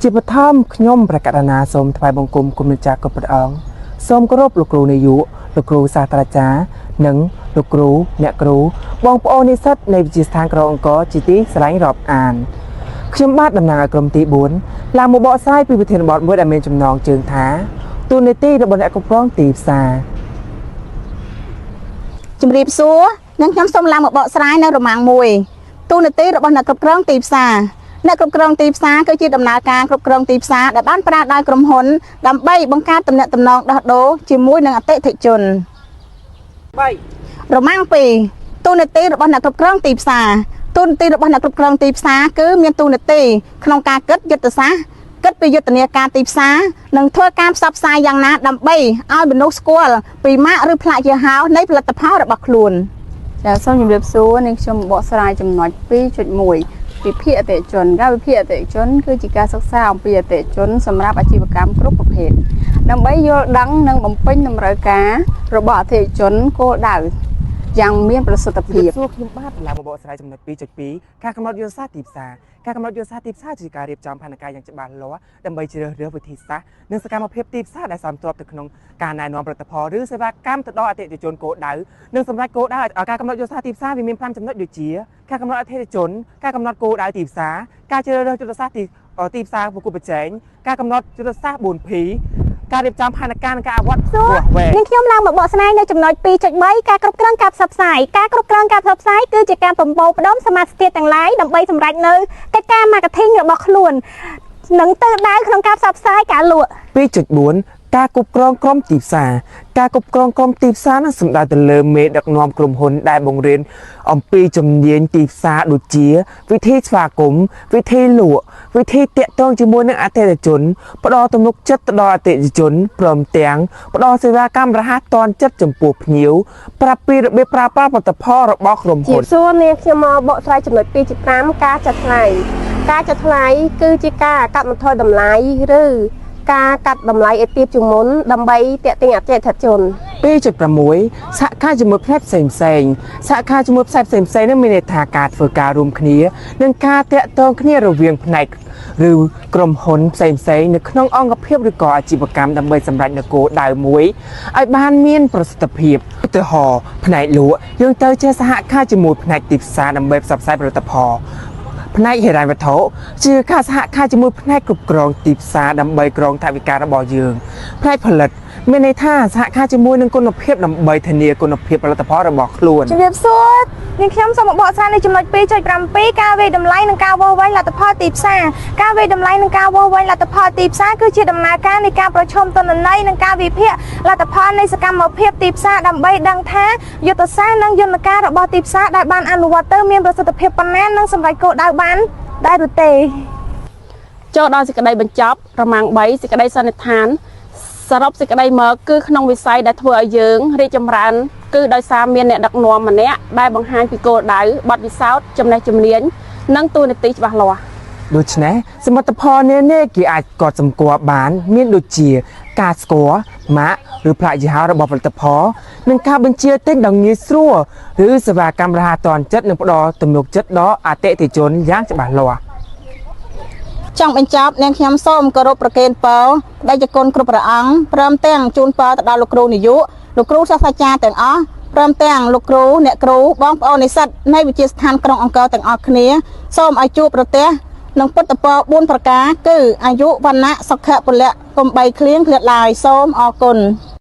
ជាបឋមខ្ញុំប្រកាសណាសូមថ្វាយបង្គំគុណម្ចាស់គ្រប់ព្រះអង្គសូមគោរពលោកគ្រូនាយកលោកគ្រូសាស្ត្រាចារ្យនិងលោកគ្រូអ្នកគ្រូបងប្អូននិស្សិតនៃវិទ្យាស្ថានក្រុងអង្គរជាទីស្រឡាញ់រាប់អានខ្ញុំបាទតំណាងឲ្យក្រុមទី4ឡើងមកបកស្រាយពីប្រធានបទមួយដែលមានចំណងជើងថាតួនាទីរបស់អ្នកគ្រប់គ្រងទីផ្សារ ជំរាបសួរនិងខ្ញុំសូមឡើងមកបកស្រាយនៅរមាំងមួយតួនាទីរបស់អ្នកគ្រប់គ្រងទីផ្សារអ្នកគ្រប់គ្រងទីផ្សារគឺជាដំណើរការគ្រប់គ្រងទីផ្សារដែលបានប្រើដោយក្រុមហ៊ុនដើម្បីបង្កើតទំនាក់ទំនងដោះដូរជាមួយនឹងអតិថិជន 3 រមាំង2តួនាទីរបស់អ្នកគ្រប់គ្រងទីផ្សារតួនាទីរបស់អ្នកគ្រប់គ្រងទីផ្សារគឺមានតួនាទីក្នុងការគិតយុទ្ធសាស្ត្រគិតពីយុទ្ធនាការទីផ្សារនិងធ្វើការផ្សព្វផ្សាយយ៉ាងណាដើម្បីឲ្យមនុស្សស្គាល់ពីម៉ាកឬផ្លាកយីហោនៃផលិតផលរបស់ខ្លួន ចាសូមជម្រាបសួរនាងខ្ញុំបកស្រាយចំណុច2.1វិភាគអតិថិជនការវិភាគអតិថិជនគឺជាការសិក្សាអំពីអតិថិជនសម្រាប់អាជីវកម្មគ្រប់ប្រភេទដើម្បីយល់ដឹងនិងបំពេញតម្រូវការរបស់អតិថិជនគោលដៅយ៉ាងមានប្រសិទ្ធភាព សួរខ្ញុំបាទឡើងមកបកស្រាយចំណុច2.2ការកំណត់យុទ្ធសាស្ត្រទីផ្សារការកំណត់យុទ្ធសាស្ត្រទីផ្សារជាការរៀបចំផែនការយ៉ាងច្បាស់លាស់ដើម្បីជ្រើសរើសវិធីសាស្ត្រនិងសកម្មភាពទីផ្សារដែលសមស្របទៅក្នុងការណែនាំផលិតផលឬសេវាកម្មទៅដល់អតិថិជនគោលដៅនិងសម្រាប់គោលដៅការកំណត់យុទ្ធសាស្ត្រទីផ្សារវាមាន5ចំណុចដូចជាការកំណត់អតិថិជនការកំណត់គោលដៅទីផ្សារការជ្រើសរើសយុទ្ធសាស្ត្រទីទីផ្សារប្រកួតប្រជែងការកំណត់យុទ្ធសាស្ត្រ 4P ការរៀបចំផែនការនិងការអនុវត្តវាស់វែង នាងខ្ញុំឡើងមកបកស្រាយនៅចំណុច2.3ការគ្រប់គ្រងការផ្សព្វផ្សាយការគ្រប់គ្រងការផ្សព្វផ្សាយគឺជាការប្រមូលផ្ដុំសមាជិកទាំងឡាយដើម្បីសម្រេចនៅកិច្ចការ marketing របស់ខ្លួននិងទិសដៅក្នុងការផ្សព្វផ្សាយការលក់ 2.4ការគ្រប់គ្រងក្រុមទីផ្សារការគ្រប់គ្រងក្រុមទីផ្សារនឹងសំដៅទៅលើមេដឹកនាំក្រុមហ៊ុនដែលបង្រៀនអំពីជំនាញទីផ្សារដូចជា វិធីស្វាគមន៍វិធីលក់វិធីទាក់ទងជាមួយនឹងអតិថិជនផ្ដល់ទំនុកចិត្តទៅដល់អតិថិជនព្រមទាំងផ្ដល់សេវាកម្មរហ័សទាន់ចិត្តចំពោះភ្ញៀវប្រាប់ពីរបៀបប្រើប្រាស់ផលិតផលរបស់ក្រុមហ៊ុន ជាសួរនាងខ្ញុំមកបកស្រាយចំណុច2.5ការចាត់ថ្លៃការចាត់ថ្លៃគឺជាការកាត់បន្ថយតម្លៃឬការកាត់តម្លៃឲ្យទាបជាងមុនដើម្បីទាក់ទាញអតិថិជន 2.6សហការជាមួយផ្នែកផ្សេងផ្សេងៗសហការជាមួយផ្នែកផ្សេងផ្សេងៗនឹងមានន័យថាការធ្វើការរួមគ្នានិងការតាក់ទងគ្នារវាងផ្នែកឬក្រុមហ៊ុនផ្សេងផ្សេងៗនៅក្នុងអង្គភាពឬក៏អាជីវកម្មដើម្បីសម្រេចនូវគោលដៅមួយឲ្យបានមានប្រសិទ្ធភាពឧទាហរណ៍ផ្នែកលក់យើងត្រូវចេះសហការជាមួយផ្នែកទីផ្សារដើម្បីផ្សព្វផ្សាយផលិតផលផ្នែកហិរញ្ញវត្ថុជាការសហការជាមួយផ្នែកគ្រប់គ្រងទីផ្សារដើម្បីក្រងថវិការបស់យើងផ្នែកផលិតមានន័យថាសហការជាមួយនឹងគុណភាពដើម្បីធានាគុណភាពផលិតផលរបស់ខ្លួន ជំរាបសួរនាងខ្ញុំសូមមកបកស្រាយនៅចំណុច2.7ការវាយតម្លៃនិងការវាស់វែងលទ្ធផលទីផ្សារការវាយតម្លៃនិងការវាស់វែងលទ្ធផលទីផ្សារគឺជាដំណើរការនៃការប្រជុំទិន្នន័យនិងការវិភាគលទ្ធផលនៃសកម្មភាពទីផ្សារដើម្បីដឹងថាយុទ្ធសាស្ត្រនិងយន្តការរបស់ទីផ្សារដែលបានអនុវត្តទៅមានប្រសិទ្ធភាពប៉ុណ្ណានិងសម្រេចគោលដៅបានដែរឬទេ ចូលដល់សេចក្តីបញ្ចប់រមាំង3សេចក្តីសន្និដ្ឋានសរុបសេចក្តីមកគឺក្នុងវិស័យដែលធ្វើឲ្យយើងរីកចម្រើនគឺដោយសារមានអ្នកដឹកនាំម្នាក់ដែលបង្ហាញពីគោលដៅបទពិសោធន៍ចំណេះជំនាញនិងតួនាទីច្បាស់លាស់ ដូច្នេះសមិទ្ធផលនានាគេអាចកត់សម្គាល់បាន មានដូចជា ការស្គាល់ម៉ាកឬផ្លាកយីហោរបស់ផលិតផលនិងការបញ្ជាទិញដ៏ងាយស្រួលឬសេវាកម្មរហ័សទាន់ចិត្តនិងផ្ដល់ទំនុកចិត្តដល់អតិថិជនយ៉ាងច្បាស់លាស់ ចង់បញ្ចប់នាងខ្ញុំសូមគោរពប្រគេនពរព្រះតេជគុណគ្រប់ព្រះអង្គព្រមទាំងជូនពរទៅដល់លោកគ្រូនាយកលោកគ្រូសាស្ត្រាចារ្យទាំងអស់ព្រមទាំងលោកគ្រូអ្នកគ្រូបងប្អូននិស្សិតនៃវិទ្យាស្ថានក្រុងអង្គរទាំងអស់គ្នាសូមឲ្យជួបប្រទះនឹងពុទ្ធពរ4ប្រការគឺអាយុវណ្ណៈសុខៈពលៈកុំបីឃ្លៀងឃ្លាតឡើយសូមអរគុណ។